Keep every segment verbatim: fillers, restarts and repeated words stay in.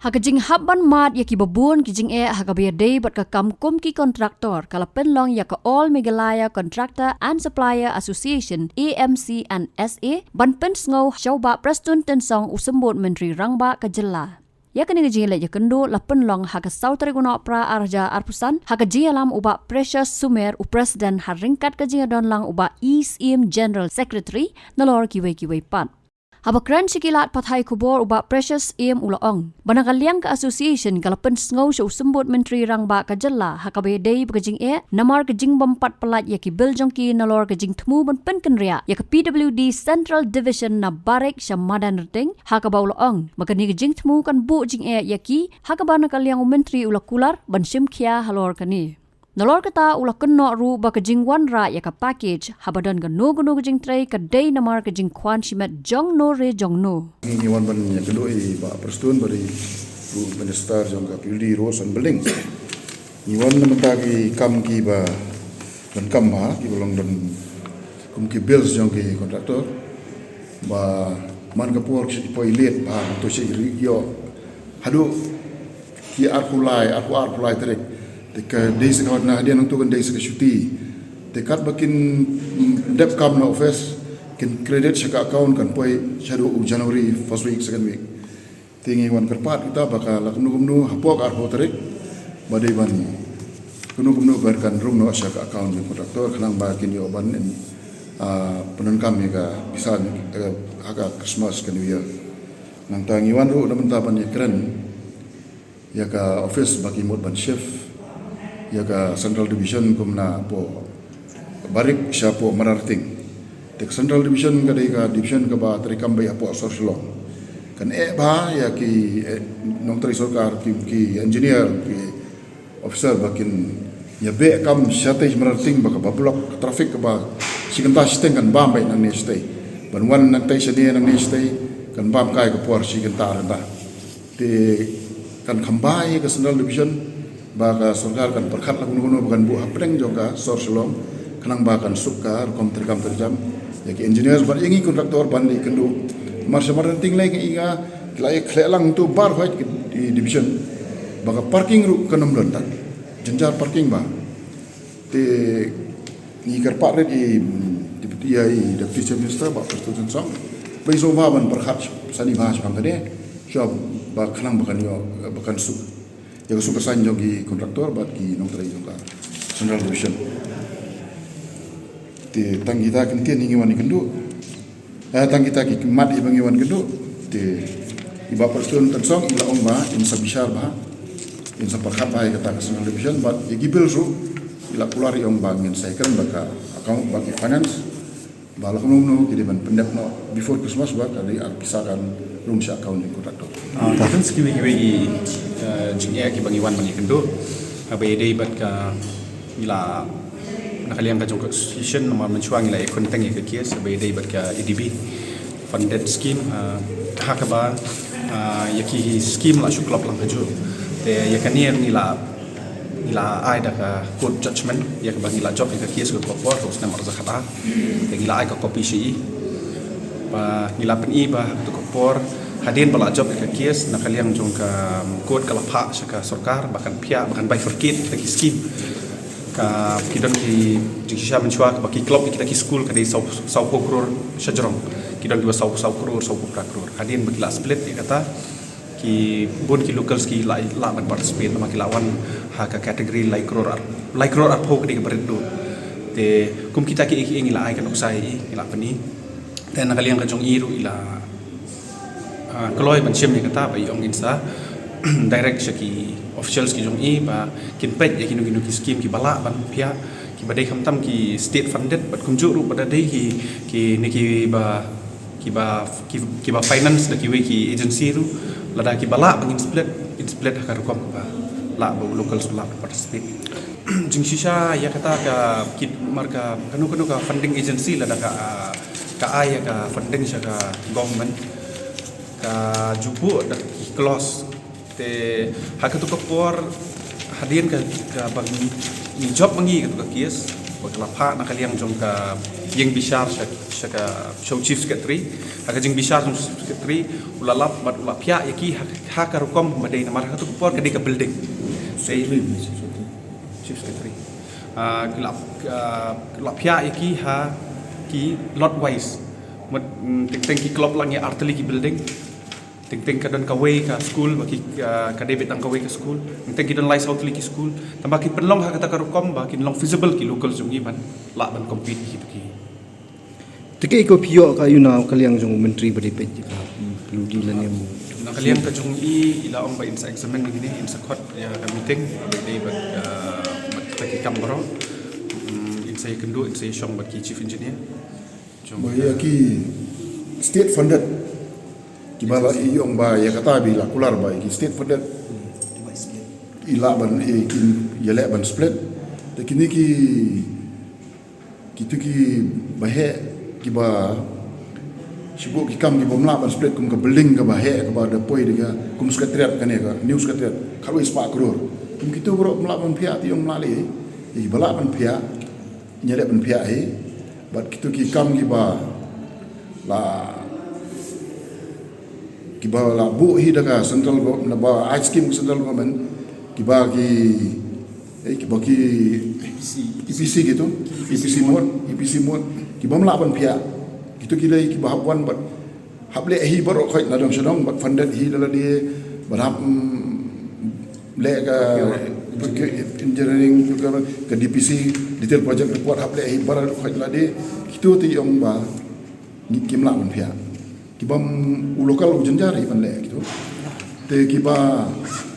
Ha ka jinghap ban mad ïa kiba bun ki jingeh ha kaba ïadei bad ka kam kum ki kontraktor, ka la pynlong ïa ka All Meghalaya Contractor and Supplier Association, A M C and S A, ban pynsngew sha u Bah Prestone Tynsong, u Symbud Myntri Rangbah ka jylla. Ïa kane ka jingïaleit ïakynduh la pynlong ha ka saw tarik u Nohprah ar hajar arphew san, ha ka jingïalam u Bah Precious Sumer, u President, ha ryngkat ka jingïadonlang u Bah E Syiem, General Secretary, nalor kiwei kiwei pat. Haba kren sha ki lad pathai khubor, u Bah Precious Syiem u la ong ba na ka liang ka association ka la pynsngew sha u Symbud Myntri Rangbah ka jylla ha kaba ïadei bad ka jingeh namar ka jingbym pat pyllait ïa ki bill jong ki nalor ka jingthmu ban pynkynriah ïa ka P W D Central Division na Barik sha Madanrting, ha kaba u la ong ba kane ka jingthmu kan buh jingeh ïa ki, ha kaba na ka liang u Myntri u la kular ban shim khia halor kane. Nalor kata u la kynnoh ruh ba ka jingwanrah ïa ka package haba don kano kano ka jingtrei ka dei namar ka jingkwah shimet jong no re jong no. Ngi wan ban ïakynduh ïa i Bah Prestone bad i ruh Minister jong ka P W D, Roads and Buildings. Ngi wan na mynta ki kam kiba donkam ha kiba long don kum ki bills jong ki contractor. Ba man ka por ki poi late ba to shi ri ïoh haduh ki arphew lai, arphew, arphew lai tarik. Te ka dei sa ka hot na hadien nangtu kan dei sa ka shuti. Te katba kin, mm, dep kam na office, kin credit sha ka account kan poi shaduh u January first week, second week. Te ngi wan kyrpad kita ba ka la kumno kumno hapoh ka arphew tarik ba dei ban kumno kumno ba kan rung noh sha ka account jong contractor khnang ba kin ïoh ban, ah, pyndonkam ïa ka pisa, eh, ha ka Christmas ka New Year. Nangta ngi wan ruh na mynta ban ïakren ïa ka office ba ki mut ban shift ïa ka Central Division kum na poh Barik sha poh Madanrting. Te ka Central Division ka dei ka division kaba treikam bha hapoh sor Shillong. Kan eh bha ïa ki, eh, nongtrei sorkar, ki, ki engineer, ki officer ba kin ïa beh kam shatei Madanrting ba kaba block traffic kaba shi kynta shiteng kan bam bha nangne shatei. Ban wan nangtei shane nangne shatei kan bam kai ka por shi kynta ar kynta. Te kan kham bha ïa ka Central Division ba ka sorkar kan pyrkhat la kumno kumno ba kan buh hapdeng jong ka sor Shillong khnang ba kan suk ka rukom treikam treijam ïa ki engineers bad ïa ngi contractor ban ïakynduh. Namar sha Madanrting lei ngi ïa ki la ïa khleh lang tu bar hoi ki division ba ka parking ruh kan ym don tat. Jynjar parking ba. Te ngi kyrpad rit i, mm, Deputy, ïa i Deputy Chief Minister, Bah Prestone Tynsong, ba i sngewbha ban pyrkhat sani bha shaphang kane, shuwa ba khnang ba kan ïoh, ba kan suk. Ïa ka suk ka saiñ jong ki contractor bad ki nongtrei jong ka Central Division. Te tang kita ki ktien ngi wan ïakynduh. Eh, tang kita ki mat iba ngi wan kynduh. Te i Bah Prestone Tynsong i la ong ba in sa bishar bha, in sa pyrkhat bha ïa kata ka Central Division bad ïa ki bills ruh i la kular, i ong ba ngin sa ïakren bad ka account, bad ki finance ba la kumno kumno ki dei ban pyndep noh before Christmas ba ka dei ar pisa kan rung sha account jong contractor. Ah, ta tang sa kiwei kiwei ki, eh, jingeh kiba ngi wan ban ïakynduh. Haba ïadei bad ka, ngi la, na ka liang ka jong ka association namar mynshuwa ngi la ïakhun teng ïa ka case haba ïadei bad ka A D B funded scheme, ah, ha kaba, ah, ïa ki scheme la shu klop lang hajuh. Te ïa kane ngi la, ngi la ai da ka court judgment ïa kaba ngi la jop ïa ka case ka por, ha u snem ar hajar khatar. Te ngi la ai ka copy sha i. Ba ngi la pyni ba ha kato ka por hadien ba la jop ïa ka case, na ka liang jong ka, um, court ka la phah sha ka sorkar ba kan phiah, ba kan bifurcate ïa ki scheme. Ka, ki don ki jingshisha mynshuwa ba ki klop ïa kita ki skul ka dei saw, sawphew klur shajrong. Ki don kiba saw, saw klur, sawphew phra klur. Hadien ba ki la split ïa kata, ki bun ki locals ki la, lah ban participate namar ki la wan ha ka category lai klur ar, lai klur arphew ka dei kaba rit duh. Te kum kita kiei kiei ngi la ai ka nuksa ïa i, ngi la pyni. Te na ka liang ka jong i ruh i la, ah, kloi ban shim ïa kata ba i ong in sa direct sha ki officials ki jong i ba kin peit ïa kino kino ki scheme kiba lah ban phiah, kiba dei khamtam ki state funded bad kumjuh ruh ba da dei ki, kine kiba, kiba, ki, kiba finance da kiwei ki agency ruh, lada kiba lah ba ngin split, ngin split ha ka rukom kaba lah ba u locals u lah ban participate. Jingshisha ïa kata ka, ki, mar ka, kano kano ka funding agency lada ka, ah, ka ai ïa ka funding sha ka government, ka ju buh da ki clause. Te ha kato ka por hadien ka, kaba ngi, ngi jop ma ngi kato ka case, ba ka la phah na ka liang jong ka ïing bishar sha, Sha ka, sha u Chief Secretary, ha ka jingbishar jong u Chief Secretary, u la lap bad u la phiah ïa ki ha, ha ka rukom ba dei namar ha katu ka por ka dei ka building. Dei Chief Secretary. Ah, ki la, ah, ki la phiah ïa ki ha ki lot wise. Mut, mm, teng teng ki klop lang ïa ar tylli ki building. Teng teng ka don kawei ka skul, ba ki, ah, ka dei beit tang kawei ka skul. Teng teng ki don lai saw tylli ki skul. Tangba ki pynlong ha kata ka rukom ba kin long feasible ki local jong ngi ban lah ban compete ïa ki. Te kaei kaba phi ïoh ka, ïa na ka liang jong u Myntri ba dei peit ka, hmm, ludi lane mo. Na ka liang ka jong i, i la ong ba in sa examine ïa kine, in sa khot ïa ka meeting ba dei bad, ah, bad kita ki kam baroh. Hmm, in sa ïakynduh, in sa ïashong bad ki chief engineer. Ba ïa ki state funded, kiba la, i ong ba ïa kata ba i la kular ba ïa ki state funded i lah ban, i kin ïaleh ban split. Te kine ki, kito kiba heh, kiba, shibun ki kam kibym lah ban split, kum ka building kaba heh kaba da poi da ka, kum secretariat, kane ka new secretariat, khatwei spah klur. Kum kito baroh ym lah ban phiah, te i ong ym lah lei. Ïa kiba lah ban phiah, ngi ïaleh ban phiah hi. Bad kito ki kam kiba la, kiba la buh hi da ka central government, naba ai scheme central government, kiba ki, eh, kiba ki E P C, E P C kito, E P C mode, E P C mode, kibym lah ban phiah. Kito ki dei kiba hap wan bad hap leh hi baroh khoit na dong sha dong, bad funded hi da lade, bad hap, mm, leh ka engineering, ka D P C, detail project report, hap leh hi baroh khoit lade. Kito te i ong ba ngi, kim lah ban phiah. Kibym, u local u jynjar hi ban leh kito. Te kiba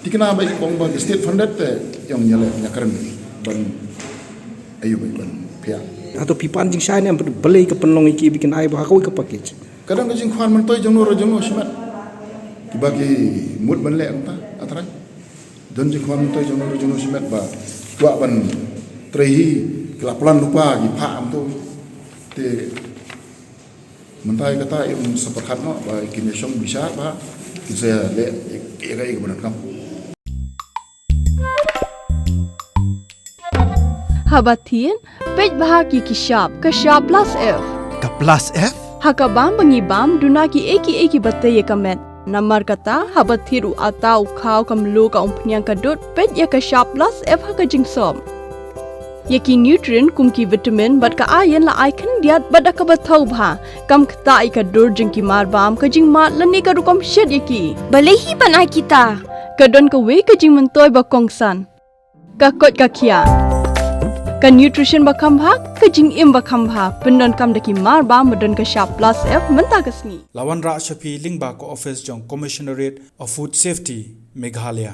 thikna ba i ong ba ki state funded, te i ong ïaleh, ïakren ban, aïu ba ban phiah. Hato phi pan jingshai ne balei ka pynlong ïa ki ba kin ai ba ha kawei ka package? Ka don ka jingkhwan myntoi jong no re jong no shimet. Kiba ki mut ban leh kumta, A Trai. Don jingkhwan myntoi jong no re jong no shimet ba kwah ban trei hi, ki la plan lypa, ki phah kumto. Te mynta ïa kata i ong sa pyrkhat noh ba kin ïashong bishar ba kin sa leh ïa kaei kaba donkam. Haba thied, peit bha ki, ki shap, ka shap plus F. Ka plus F? Ha ka bam ba ngi bam, duna kiei kiei kiba tei ïa ka met. Namar kata, haba thied u atta, u khaw, ka mluh, ka umphniang, ka dud, peit ïa ka shap plus F ha ka jingsop. Ïa ki nutrient kum ki vitamin bad ka iron la ai khyndiat bad da kaba thaw bha. Kam ktah ïa ka dur jong ki marbam, ka jingmad lane ka rukom shet ïa ki. Balei hi ban ai kita? Ka don kawei ka jingmyntoi ba kongsan. Ka koit ka khiah. Ka nutrition ba kham bha, ka jingim ba kham bha, pyndonkam da ki marbam ba don ka shap plus F mynta ka sngi. La wanrah sha phi lyngba ka office jong Commissionerate of Food Safety, Meghalaya.